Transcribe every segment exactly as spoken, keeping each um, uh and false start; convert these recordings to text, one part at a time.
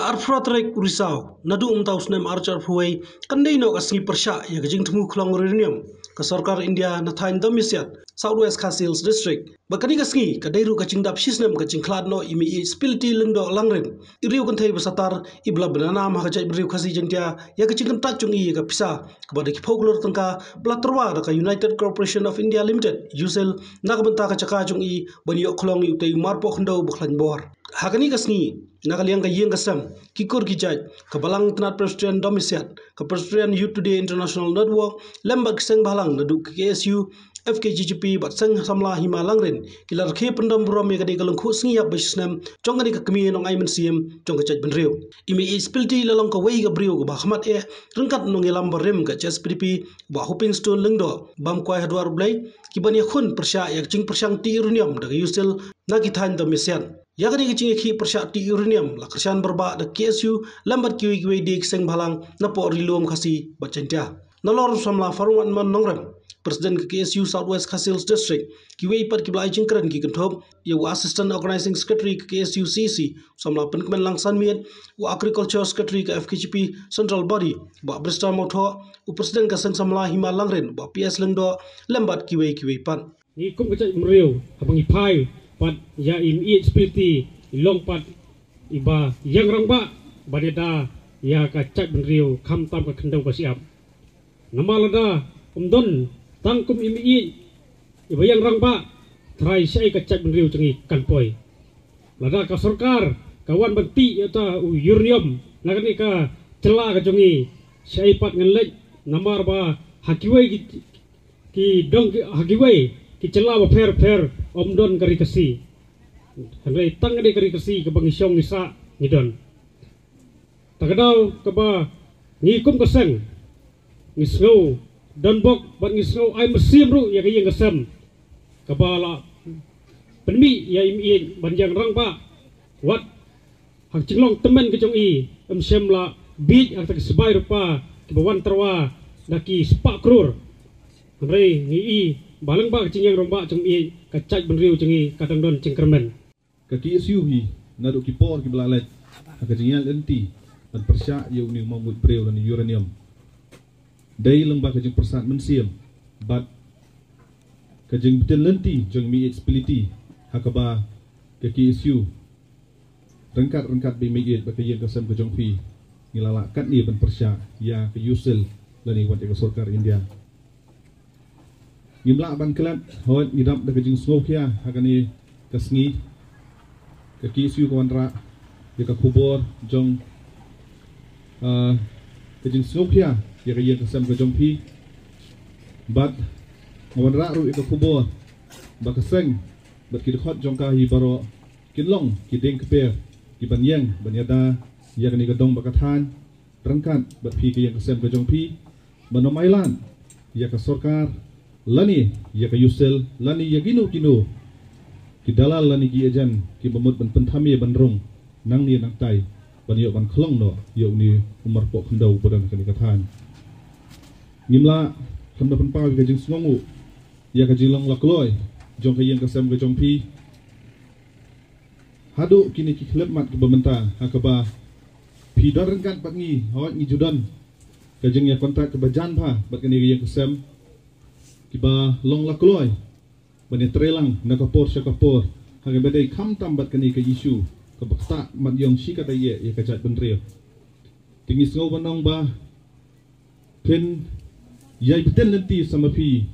Arphew tarik u Risaw, naduh mynta u snem arphew arphew wei, kan dei noh ka sngi pyrshah ïa ka jingthmu khlong uranium ka sorkar India na thaiñ Dawmasiat, South West Khasi Hills District. Bad kane ka sngi ka dei ruh ka jingdap shisnem ka jingkhlad noh i Mei Spility Lyngdoh Langrin, i riew kynthei ba satar, i ba la bynrap ha ka jaitbynriew Khasi Jaiñtia ïa ka jingkyntait jong i ïa ka pisa kaba da ki phew klur tyngka, ba la tyrwa da ka United Corporation of India Limited, UCIL, na ka bynta ka jaka jong i ban ïoh khlong ïa utei u marpoh khyndew ba khlaiñ bor. Ha kane ka sngi, na ka liang ka ïing ka sem, ki kur ki jait, ka Balang Tnad Presbyterian Dawmasiat, ka Presbyterian Youth Today International Network, lem bad ki seng bhalang naduh ka KSU, FKJGP bad seng samla Hima Langrin, ki la rakhe pyndam burom ïa kane ka lyngkhuh sngi ïap ba shisnem jong kane ka kmie nongai mynsiem jong ka jaitbynriew. I Mei Spility la long kawei ka briew kaba khmat eh ryngkat nongïalam barim ka HSPDP, Bah Hopingstone Lyngdoh, bam kwai ha dwar U Blei, ki ban ïakhun pyrshah ïa ka jingpyrshang tih uranium da ka UCIL na ki thaiñ Dawmasiat. Ïa kane ka jingïakhih pyrshah tih uranium la kyrshan barbah da ka KSU lem bad kiwei kiwei de ki seng bhalang napoh Ri Lum Khasi bad Jaiñtia. Nalor u samla Farwatman Nongrem, President ka KSU South West Khasi Hills District, kiwei pat ki ba la ai jingkren ki kynthup ïa u Assistant Organizing Secretary ka KSU CEC, u samla Pynkmenlang Sanmiet, u Agriculture Secretary ka FKJGP Central Body, Bah Brista Mawthoh, u President ka seng samla Hima Langrin, Bah P S Lyngdoh, lem bad kiwei kiwei pat. Ngi kum ka jaitbynriew, haba ngi phai pat ïa i Mei Spility, i long pat iba ïeng rangbah ban ïada ïa ka jaitbynriew khamtam ka khyndew ka shyiap. Namar lada ym don tang kum i Mei iba ïeng rangbah, tharai shaei ka jaitbynriew jong ngi kan poi. Lada ka sorkar ka wan ban tih ïa uta u uranium na kane ka jylla ka jong ngi, shaei pat ngan leit, namar ba ha kiwei ki, ki dong ki, ha kiwei ki jylla bapher bapher ym don ka ri Khasi. Hynrei tang kane ka ri Khasi kaba ngi shong ngi sah ngi don. Ta ka daw kaba ngi kum ka seng ngi sngew donbok bad ngi sngew ai mynsiem ruh ïa ka ïing ka sem kaba la pynmih ïa i Mei ban ïeng rangbah, wat ha ka jinglong tymmen ka jong i, ym shym la bieit ha kata ka sbai rupa kiba wan tyrwa da ki spah klur. Hynrei ngi i ba lyngba ka jingïeng rangbah jong i, ka jaitbynriew jong i ka dang don jingkyrmen. Ka KSU hi, naduh ki por kiba la leit, ha ka jingïaid lynti ban pyrshah ïa une u mawmuid briew lane uranium, dei lyngba ka jingpyrsad mynsiem bad ka jingbtin lynti jong i Mei Spility, ha kaba ka KSU ryngkat ryngkat bad i Mei bad ka ïing ka sem ka jong phi, ngi la lah katne ban pyrshah ïa ka UCIL lane wat ïa ka sorkar India. Ngim lah ban klet, hooid ngi dap da ka jingsngewkhia ha kane ka sngi. Ka KSU ka wanrah ïa ka khubor jong, ah, ka jingsngewkhia ïa ka ïing ka sem ka jong phi. Bad nga wanrah ruh ïa ka khubor ba ka seng bad ki dkhot jong ka hi baroh kin long ki dieng kper kiban ïeng ban ïada ïa kane ka dong bad ka thaiñ ryngkat bad phi ka ïing ka sem ka jong phi, ban ym ailad ïa ka sorkar lane ïa ka UCIL lane ïa kino kino ki dalal lane ki agent kiba mut ban pynthame ban rung nangne nangtai ban ïoh ban khlong noh ïa une u marpoh khyndew ba don ha kane ka thaiñ. Ngim lah khlem da pynpaw ïa ka jingsngewnguh ïa ka jinglong la kloi jong ka ïing ka sem ka jong phi. Haduh kine ki khyllipmat kiba mynta, ha kaba phi don ryngkat bad ngi, hooid ngi ju don ka jingïakontak kaba jan bha bad kane ka ïing ka sem, kiba long la kloi ban ïatreilang na ka por sha ka por ha kaba dei khamtam bad kane ka issue kaba ktah mat ïong shi katta ïa ka jaitbynriew. Te ngi sngew ban ong ba phin ïai btin lynti sa ma phi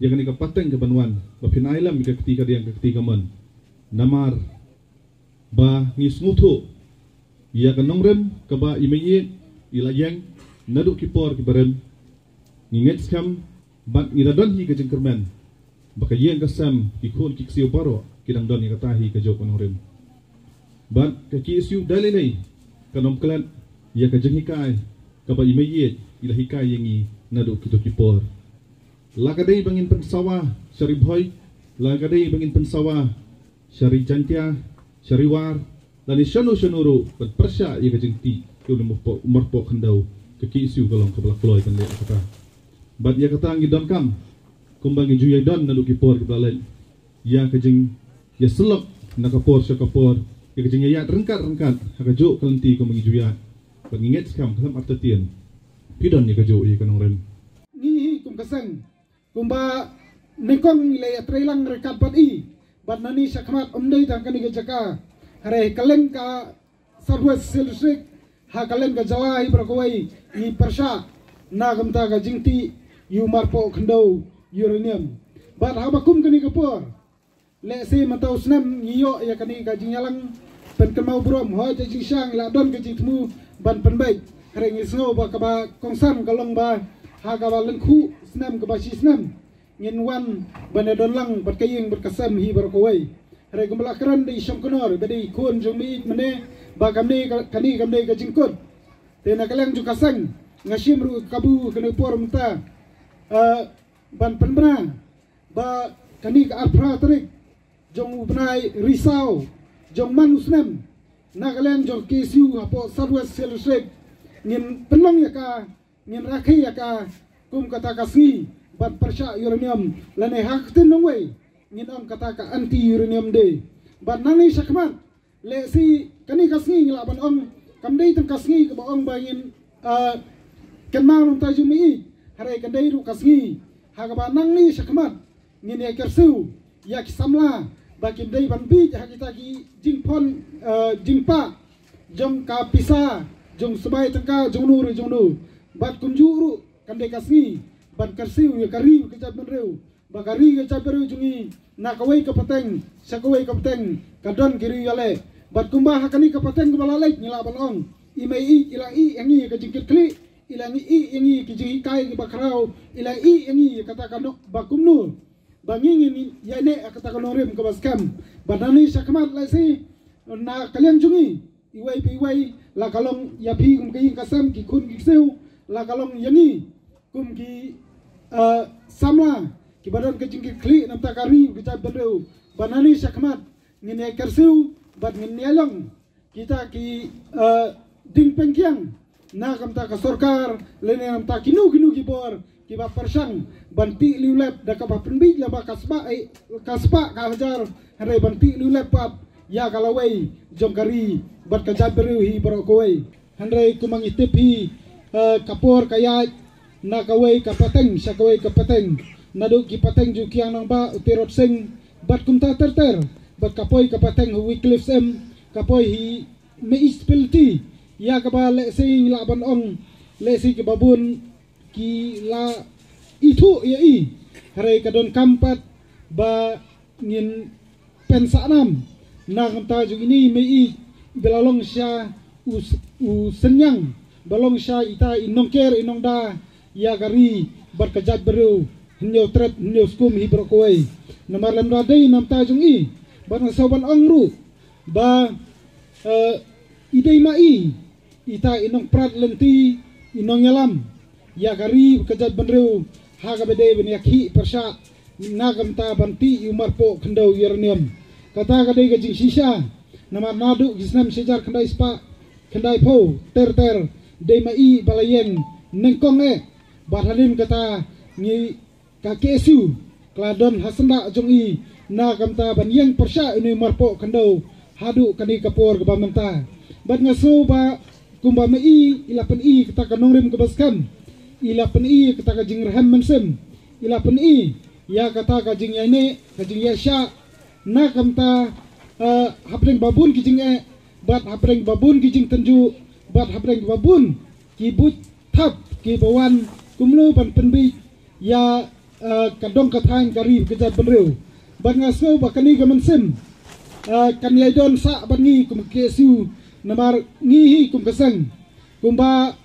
ïa kane ka pateng kaban wan, ba phin ai lem ïa ka kti kadiang ka kti kamon. Namar ba ngi sngewthuh ïa ka nongrim kaba i Mei i la ïeng naduh ki por kiba rim. Ngi ngeit skhem bad ngi la don hi ka jingkyrmen ba ka ïing ka sem, ki khun ki ksiew baroh ki dang don ïa kata hi ka jong ka nongrim. Bad ka KSU dei lei lei kan ym klet ïa ka jinghikai kaba i Mei i la hikai ïa ngi naduh kito ki por. La ka dei ba ngin pynsawa sha Ri Bhoi, la ka dei ba ngin pynsawa sha Ri Jaintia, sha Ri War, lane shano shano ruh ban pyrshah ïa ka jingtih ïa une u marpoh, u marpoh khyndew, ka KSU ka long kaba la kloi ban leh ïa kata. Bad ïa kata ngi donkam kumba ngi ju ïai don naduh ki por kiba la leit, ïa ka jingïasyllok na ka por sha ka por, Ka jingïaid ryngkat ryngkat ha kajuh ka lynti kumba ngi ju ïaid. Bad ngi ngeit skhem khlem artatien phi don ïa kajuh ïa ka nongrim. Ngi hi kum ka seng kumba nyngkong ngi la ïatreilang ryngkat bad i. Bad nangne shakhmat ym dei tang kane ka jaka, hynrei kylleng ka South West Khasi Hills District, ha kylleng ka jylla hi baroh kawei, ngi pyrshah na ka bynta ka jingtih ïa u marpoh khyndew uranium. Bad haba kum kane ka por, lehse mynta u snem ngi ïoh ïa kane ka jingïalang pynkynmaw burom, hooid, ka jingshisha ngi la don ka jingthmu ban pynbeit. Hynrei ngi sngew ba kaba kongsan ka long ba ha kaba lyngkhuh snem kaba shi snem ngin wan ban ïadon lang bad ka ïing bad ka sem hi baroh kawei. Hynrei kumba la kren da i Shongknor, ba dei i khun jong Meiïeid mynne, ba kamne ka, kane kam dei ka jingkut. Te na ka liang jong ka seng, nga shim ruh kabu kane por mynta, eh, ban pynbna ba kane ka arphew phra tarik jong u bnai Risaw jong man u snem, na ka liang jong K S U hapoh South West Khasi Hills District, ngin pynlong ïa ka, ngin rakhe ïa ka kum kata ka sngi ban pyrshah uranium, lane ha ka ktien nongwei ngin ong kata ka anti uranium day. Bad nangne shakhmat, lehse kane ka sngi ngi lah ban ong kam dei tang ka sngi kaba ong ba ngin, ah, kynmaw na ka bynta jong Meiïeid, hynrei ka dei ruh ka sngi ha kaba nangne shakhmat ngin ïa kyrsiew ïa ki samla ba kim dei ban bieit ha kita ki jingphon, eh, jingpah jong ka pisa, jong sbai tyngka, jong no ruh jong no. Bad kumjuh ruh kan dei ka sngi ban kyrsiew ïa ka ri ka jaitbynriew, ba ka ri ka jaitbynriew jong ngi na kawei ka pateng sha kawei ka pateng ka don ki riew ïaleh. Bad kumba ha kane ka pateng kaba la leit ngi lah ban ong, i Meiïeid i la ïeh ïa ngi ka jingkitkhlieh, i la ïeh ïa ngi ki jinghikai kiba khraw, i la ïeh ïa ngi kata ka nong ba kumno ba ngi ngin ïaineh ha kata ka nongrim kaba skhem. Bad nangne shakhmat lehse na ka liang jong ngi, iwei pa iwei, la ka long ïa phi kum ka ïing ka sem, ki khun ki ksiew, la ka long ïa ngi kum ki, eh, samla kiba don ka jingkitkhlieh na ka bynta ka ri ka jaitbynriew, ba nangne shakhmat ngin ïa kyrsiew bad ngin ïa long kita ki, eh, dieng pynkiang na ka bynta ka sorkar lane na ka bynta kino kino ki bor kiba pyrshang ban tih liulep da kaba pynbieit lyngba ka spah, eh, ka spah ka hajar, hynrei ban tih liulep pat ïa ka lawei jong ka ri bad ka jaitbynriew hi baroh kawei. Hynrei kumba ngi tip hi, eh, ka por ka ïaid na kawei ka pateng sha kawei ka pateng, naduh ki pateng jong u Kiang Nangbah, u Tirot Sing, bad kumta ter ter, bad ka poi ka pateng ha Wycliffe Syiem, ka poi hi Meiïeid Municipality, ïa kaba lehse ngi lah ban ong lehse kiba bun ki la ithuh ïa i, hynrei ka donkam pat ba ngin pynsah nam na ka bynta jong ine i Meiïeid ba la long sha u s-, u synñiang, ba long sha ita i nongker i nongda ïa ka ri bad ka jaitbynriew, hynñiew tret hynñiew skum hi baroh kawei. Namar lymda dei na ka bynta jong i, bad nga sngew ban ong ruh ba, eh, i dei ma i ita i nongprat lynti, i nongïalam ïa ka ri ka jaitbynriew ha kaba dei ban ïakhih pyrshah na ka bynta ban tih ïa u marpoh khyndew uranium. Kata ka dei ka jingshisha, namar naduh ki snem shi hajar khyndai spah khyndaiphew ter ter, dei ma i ba la ïeng nyngkong eh, bad hadien kata ngi ka K S U ka la don ha syndah jong i na ka bynta ban ïeng pyrshah ïa une u marpoh khyndew haduh kane ka por kaba mynta. Bad nga sngew ba kumba ma i i la pyni kata ka nongrim kaba skhem, i la pyni kata ka jingrhem mynsiem, i la pyni ïa kata ka jingïaineh, ka jingïaishah na ka bynta, eh, hapdeng ba bun ki jingeh, bad hapdeng ba bun ki jingtynjuh, bad hapdeng ba bun ki buit thap kiba wan kumno ban pynbieit ïa, eh, ka dong ka thaiñ ka ri ka jaitbynriew. Bad nga sngew ba kane ka mynsiem, eh, kan ïai don sah bad ngi kum ka K S U, namar ngi hi kum ka seng kumba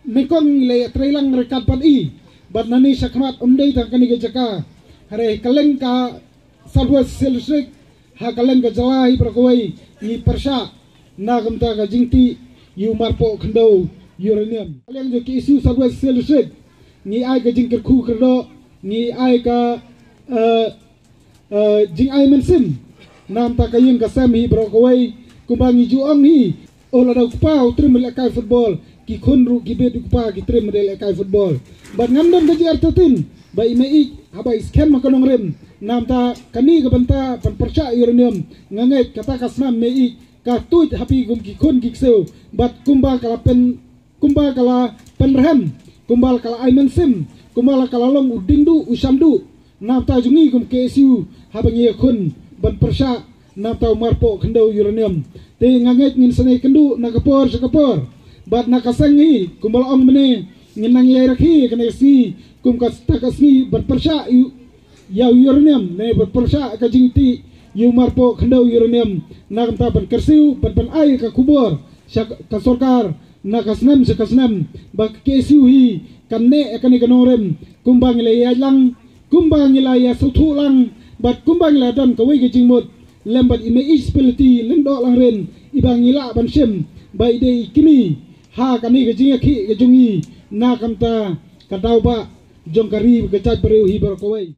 nyngkong ngi la ïatreilang ryngkat bad i, bad nangne shakhmat ym dei tang kane ka jaka, hynrei kylleng ka South West Khasi Hills District, ha kylleng ka jylla hi baroh kawei, ngi pyrshah na ka bynta ka jingtih ïa u marpoh khyndew uranium. Ka liang jong ka K S U South West Khasi Hills District, ngi ai ka jingkyrkhu kyrdoh, ngi ai ka, eh, eh, jingai mynsiem na ka bynta ka ïing ka sem hi baroh kawei, kumba ngi ju ong hi, oh, lada u kpa u triem ban lehkai football, ki khun ruh ki bit u kpa ki triem ban lehkai football. Bad ngam don ka jingïartatien ba i Meiïeid haba i skhem ha ka nongrim na ka bynta kane ka bynta ban pyrshah uranium, nga ngeit kata ka snam Meiïeid ka tuid ha phi kum ki khun ki ksiew, bad kumba ka la pyn kumba ka la pynrhem, kumba ka la ai mynsiem, kumba ka la long u diengduh u shanduh na bynta jong ngi kum KSU, haba ngi ïakhun ban pyrshah na bynta u marpoh khyndew uranium. Te nga ngeit ngin sa ïakynduh na ka por sha ka por, bad na ka seng hi kumba la ong mynne, ngin nang ïai rakhe kane ka sngi kum kata ka sngi ban pyrshah ïa u uranium, ne ban pyrshah ka jingtih ïa u marpoh khyndew uranium, na ka bynta ban kyrsiew bad ban ai ka khubor sha ka sorkar na ka snem sha ka snem ba ka KSU hi kan neh ïa kane ka nongrim, kumba ngi la ïalang, kumba ngi la ïasngewthuh lang, bad kumba ngi la don kawei ka jingmut lem bad i Mei Spility Lyngdoh Langrin, iba ngi lah ban shim ba i dei i kmie ha kane ka jingïakhih ka jong ngi na ka bynta ka daw ba jong ka ri ka jaitbynriew hi baroh kawei.